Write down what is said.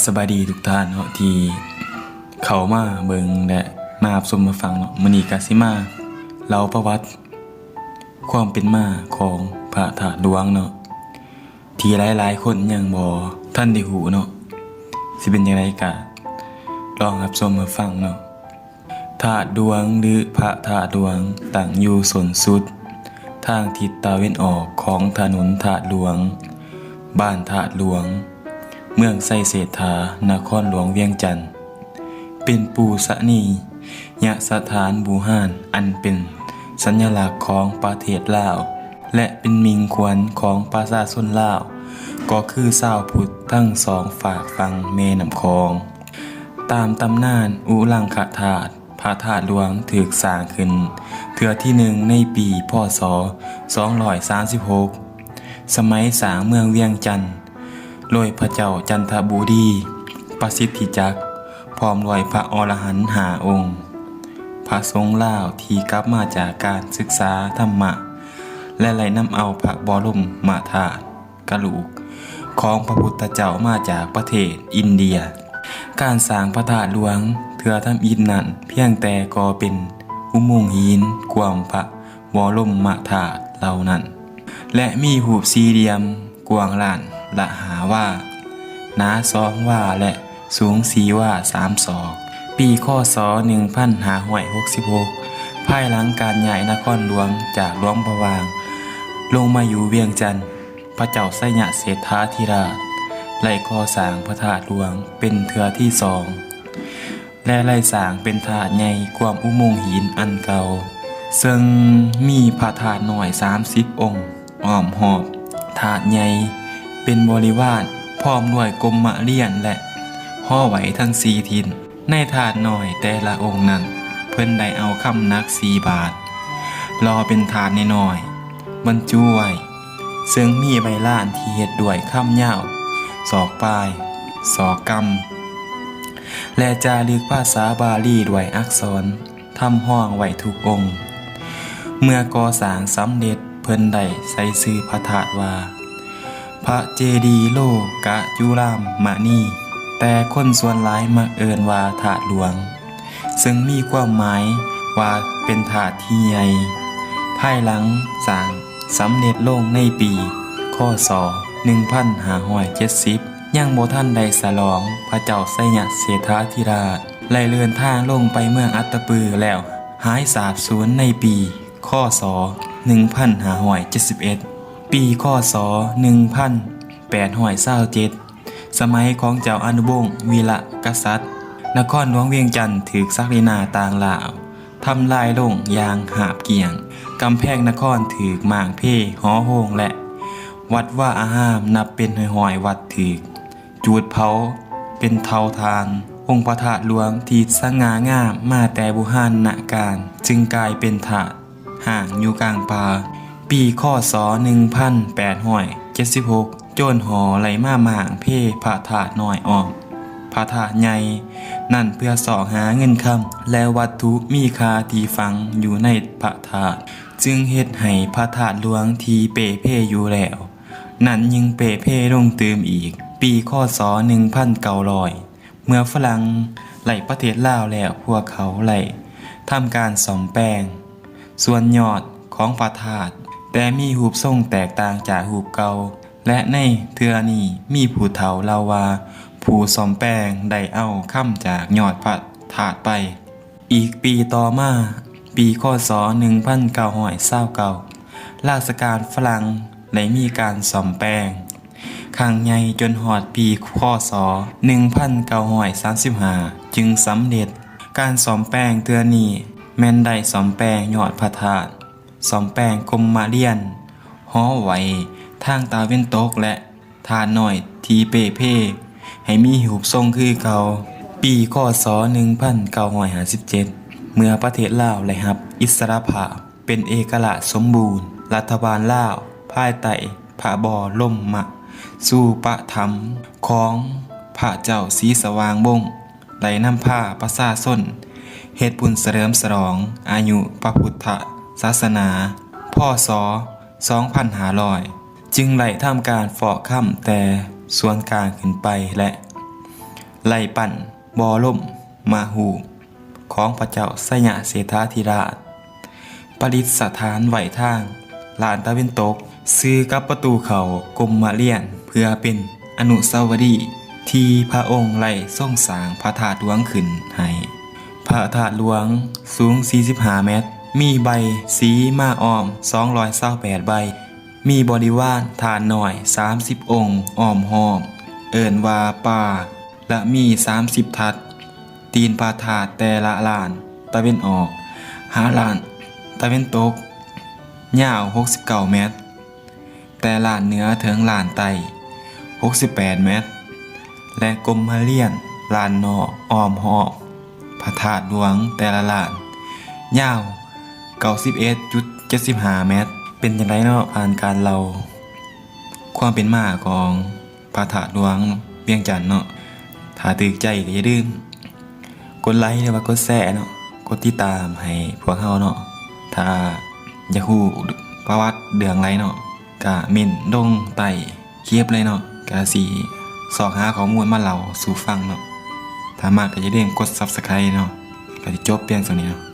ສະບາຍດີທຸກທ່ານເນາະ ທີ່ເຂົ້າມາເບິ່ງ ແລະ ມາຮັບຊົມມາຟັງເນາະ. ມື້ນີ້ກະຊິມາເລົ່າປະຫວັດຄວາມເປັນມາຂອງພະທາດຫຼວງເນາະ ທີ່ຫຼາຍໆຄົນຍັງບໍ່ທັນໄດ້ຮູ້ເນາະ. ຊິເປັນຈັ່ງໃດກະລອງຮັບຊົມຮັບຟັງເນາະ. ທາດຫຼວງ ຫຼື ພະທາດຫຼວງ ຕັ້ງຢູ່ສົ້ນສຸດທາງທິດຕາເວັນອອກຂອງຖະໜົນທາດຫຼວງ, ບ້ານທາດຫຼວງ, ເມືອງໄຊເສດຖາ, ນະຄອນຫຼວງວຽງຈັນ. ເປັນປູຊະນີຍະສະຖານບູຮານ ອັນເປັນສັນຍະລັກຂອງປະເທດລາວ ແລະ ເປັນມິ່ງຂວັນຂອງປະຊາຊົນລາວ ກໍຄືຊາວພຸດທັງສອງຟາກຝັ່ງແມ່ນ້ຳຂອງ. ຕາມຕຳນານອຸລັງຄະທາດ ພະທາດຫຼວງຖືກສ້າງຂຶ້ນເທື່ອທີໜຶ່ງໃນປີ ພ.ສ. ສອງຮ້ອຍສາມສິບຫົກ ສະໄໝສ້າງເມືອງວຽງຈັນ ໂດຍພະເຈົ້າຈັນທະບູລີປະສິດທິຈັກ ພ້ອມດ້ວຍພະອໍລະຫັນຫ້າອົງ, ພະສົງລາວທີ່ກັບມາຈາກການສຶກສາທຳມະ ແລະ ໄດ້ນຳເອົາພະບໍລົມມະທາດ ກະດູກຂອງພະພຸດທະເຈົ້າມາຈາກປະເທດອິນເດຍ. ການສ້າງພະທາດຫຼວງເທື່ອທຳອິດນັ້ນ ພຽງແຕ່ກໍ່ເປັນອຸໂມງຫີນກວມພະບໍລົມມະທາດເຫຼົ່ານັ້ນ ແລະ ມີຮູບສີ່ຫຼ່ຽມກວ້າງລ້ານລະຫ້າວາ, ໜາສອງວາ ແລະ ສູງສີ່ວາສາມສອກ. ປີ ຄ.ສ. ໜຶ່ງພັນຫ້າຮ້ອຍຫົກສິບຫົກ ພາຍຫຼັງການຍ້າຍນະຄອນຫຼວງຈາກຫຼວງພະບາງ ລົງມາຢູ່ວຽງຈັນ, ພະເຈົ້າໄຊຍະເສດຖາທິລາດ ໄດ້ກໍ່ສ້າງພະທາດຫຼວງເປັນເທື່ອທີສອງ ແລະ ໄດ້ສ້າງເປັນທາດໃຫຍ່ກວມອຸໂມງຫີນອັນເກົ່າ, ເຊິ່ງມີພະທາດນ້ອຍສາມສິບອົງ ອ້ອມຮອບທາດໃຫຍ່ເປັນບໍລິວານ, ພ້ອມດ້ວຍກົມມະລຽນ ແລະ ຫໍໄຫວ້ທັງສີ່ທິດ. ໃນທາດນ້ອຍແຕ່ລະອົງນັ້ນ ເພິ່ນໄດ້ເອົາຄຳໜັກສີ່ບາດ ຫຼໍ່ເປັນຖາດນ້ອຍໆ ບັນຈຸໄວ້, ເຊິ່ງມີໃບລານທີ່ເຮັດດ້ວຍຄຳຍາວສອກປາຍສອກກຳ ແລະ ຈາລຶກພາສາບາລີດ້ວຍອັກສອນທຳຮອງໄວ້ທຸກອົງ. ເມື່ອກໍ່ສ້າງສຳເລັດ, ເພິ່ນໄດ້ໃສ່ຊື່ພະທາດວ່າ ພະເຈດີໂລກະຈຸລາມະນີ, ແຕ່ຄົນສ່ວນຫຼາຍມັກເອີ້ນວ່າທາດຫຼວງ, ເຊິ່ງມີຄວາມໝາຍວ່າເປັນທາດທີ່ໃຫຍ່. ພາຍຫຼັງສ້າງສຳເລັດລົງໃນປີ ຄ.ສ. ໜຶ່ງພັນຫ້າຮ້ອຍເຈັດສິບ ຍັງບໍ່ທັນໄດ້ສະຫຼອງ, ພະເຈົ້າໄຊຍະເສດຖາທິລາດໄດ້ເດີນທາງລົງໄປເມືອງອັດຕະປື ແລ້ວຫາຍສາບສູນໃນປີ ຄ.ສ. ໜຶ່ງພັນຫ້າຮ້ອຍເຈັດສິບເອັດ. ປີ ຄ.ສ. ໜຶ່ງພັນແປດຮ້ອຍຊາວເຈັດ ສະໄໝຂອງເຈົ້າອະນຸວົງວີລະກະສັດ, ນະຄອນຫຼວງວຽງຈັນຖືກສັກດິນາຕ່າງລາວທຳລາຍລົງຢ່າງຫາບກ້ຽງ, ກຳແພງນະຄອນຖືກມ້າງເພ, ຫໍໂຮງ ແລະ ວັດວາອາຮາມນັບເປັນຮ້ອຍໆວັດຖືກຈູດເຜົາເປັນເຖົາຖ່ານ. ອົງພະທາດຫຼວງທີ່ສະຫງ່າງາມມາແຕ່ບູຮານະການ ຈຶ່ງກາຍເປັນທາດ ຮ້າງຢູ່ກາງປ່າ. ປີ ຄ.ສ. ໜຶ່ງພັນແປດຮ້ອຍເຈັດສິບຫົກ ໂຈນຫໍໄລ່ມາມ້າງເພພະທາດນ້ອຍອ້ອມພະທາດໃຫຍ່ນັ້ນ ເພື່ອຊອກຫາເງິນຄຳ ແລະ ວັດຖຸມີຄ່າທີ່ຝັງຢູ່ໃນພະທາດ, ຈຶ່ງເຮັດໃຫ້ພະທາດຫຼວງທີ່ເປ່ເພຢູ່ແລ້ວນັ້ນ ຍິ່ງເປ່ເພລົງຕື່ມອີກ. ປີ ຄ.ສ. ໜຶ່ງພັນເກົ້າຮ້ອຍ ເມື່ອຝຣັ່ງໄລ່ປະເທດລາວແລ້ວ, ພວກເຂົາໄດ້ທຳການສ້ອມແປງສ່ວນຍອດຂອງພະທາດ, ແຕ່ມີຮູບຊົງແຕກຕ່າງຈາກຮູບເກົ່າ, ແລະ ໃນເທື່ອນີ້ມີຜູ້ເຖົ້າເລົ່າວ່າ ຜູ້ສ້ອມແປງໄດ້ເອົາຄຳຈາກຍອດພະທາດໄປ. ອີກປີຕໍ່ມາ, ປີ ຄ.ສ. ໜຶ່ງພັນເກົ້າຮ້ອຍຊາວເກົ້າ ລາຊະການຝຣັ່ງໄດ້ມີການສ້ອມແປງຄັ້ງໃຫຍ່ຈົນຮອດປີ ຄ.ສ. ໜຶ່ງພັນເກົ້າຮ້ອຍສາມສິບຫ້າ ຈຶ່ງສຳເລັດ. ການສ້ອມແປງເທື່ອນີ້ແມ່ນໄດ້ສ້ອມແປງຍອດພະທາດ, ສ້ອມແປງກົມມະລຽນ, ຫໍໄຫວ້ທາງຕາເວັນຕົກ ແລະ ທາດນ້ອຍທີ່ເປ່ເພໃຫ້ມີຮູບຊົງຄືເກົ່າ. ປີ ຄ.ສ. ໜຶ່ງພັນເກົ້າຮ້ອຍຫ້າສິບເຈັດ ເມື່ອປະເທດລາວໄດ້ຮັບອິດສະຫຼະພາບເປັນເອກະລາດສົມບູນ, ລັດຖະບານລາວພາຍໃຕ້ພະບໍລົມມະຊູປະຖຳຂອງພະເຈົ້າສີສະຫວ່າງວົງ ໄດ້ນຳພາປະຊາຊົນເຮັດບຸນສະເຫຼີມສະຫຼອງອາຍຸພະພຸດທະສາສະໜາ ພ.ສ. ສອງພັນຫ້າຮ້ອຍ ຈຶ່ງໄດ້ທຳການເຟາະຄຳແຕ່ສ່ວນກາງຂຶ້ນໄປ ແລະ ໄລ່ປັ້ນບໍ່ລົມມະຫູບຂອງພະເຈົ້າໄຊຍະເສດຖາທິລາດ ປະດິດສະຖານໄວ້ທາງດ້ານຕາເວັນຕົກ ຊື່ກັບປະຕູເຂົ້າກົມມະລຽນ ເພື່ອເປັນອະນຸສາວະດີທີ່ພະອົງໄດ້ຊົງສ້າງພະທາດຫຼວງຂຶ້ນໃຫ້. ພະທາດຫຼວງສູງສີ່ສິບຫ້າແມັດ, ມີໃບສີມາອ້ອມສອງຮ້ອຍຊາວແປດໃບ, ມີບໍລິວານທາດນ້ອຍສາມສິບອົງອ້ອມຮອບ ເອີ້ນວ່າປ່າ ແລະ ມີສາມສິບທັດ. ຕີນພະທາດແຕ່ລະດ້ານຕາເວັນອອກຫາດ້ານຕາເວັນຕົກ ຍາວຫົກສິບເກົ້າແມັດ, ແຕ່ດ້ານເໜືອເຖິງດ້ານໃຕ້ຫົກສິບແປດແມັດ ແລະ ກົມມະລຽນດ້ານນອກອ້ອມຮອບພະທາດຫຼວງແຕ່ລະດ້ານ ຍາວເກົ້າສິບເອັດຈຸດເຈັດສິບຫ້າແມັດ. ເປັນຈັ່ງໃດເນາະ ຜ່ານການເລົ່າຄວາມເປັນມາຂອງ ພະທາດຫຼວງວຽງຈັນເນາະ. ຖ້າຖືກໃຈກໍຢ່າລືມກົດໄລ ຫຼືວ່າກົດແຊເນາະ, ກົດຕິດຕາມໃຫ້ພວກເຮົາເນາະ. ຖ້າຢາກຮູ້ປະຫວັດເລື່ອງໃດເນາະ ກໍເມັ້ນລົງໃຕ້ຄລິບເລີຍເນາະ, ກໍຊິຊອກຫາຂໍ້ມູນມາເລົ່າສູ່ຟັງເນາະ. ຖ້າມັກກໍຢ່າລືມກົດ Subscribe ເນາະ. ກໍຊິຈົບພຽງສ່ຳນີ້ເນາະ.